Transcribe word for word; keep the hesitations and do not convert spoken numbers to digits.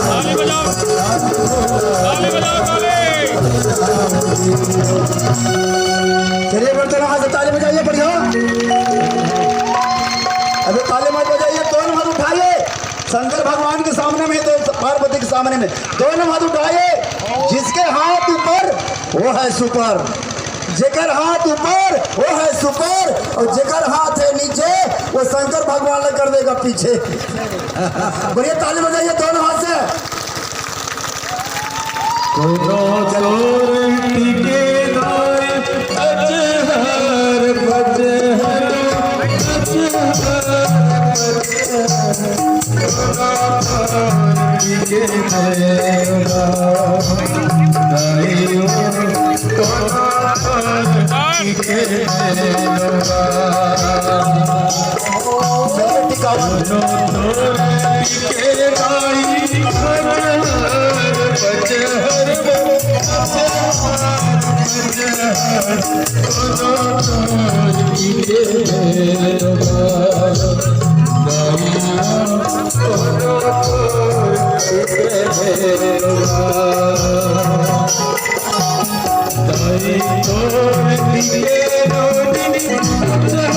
ताली बजाओ, ताली बजाओ, ताली। चलिए, बढ़ते रहो, हाथ से ताली बजाइए, बढ़िया। अभी ताली मत बजाइए, दोनों हाथ उठाइए। शंकर भगवान के सामने में, तो पार्वती के सामने में दोनों हाथ उठाइए। जिसके हाथ ऊपर, वो है सुपर। जेकर हाथ ऊपर, वो है सुपर, और जेकर हाथ है नीचे, वो शंकर भगवान ला कर देगा पीछे। बढ़िया, ताली बजाइए दोनों हाथ से। कोनो चोर टिके नाय, अजहर बजहर, अजहर बजहर। कोनो चोर टिके नाय, दाई ओ, कोनो चोर टिके नाय।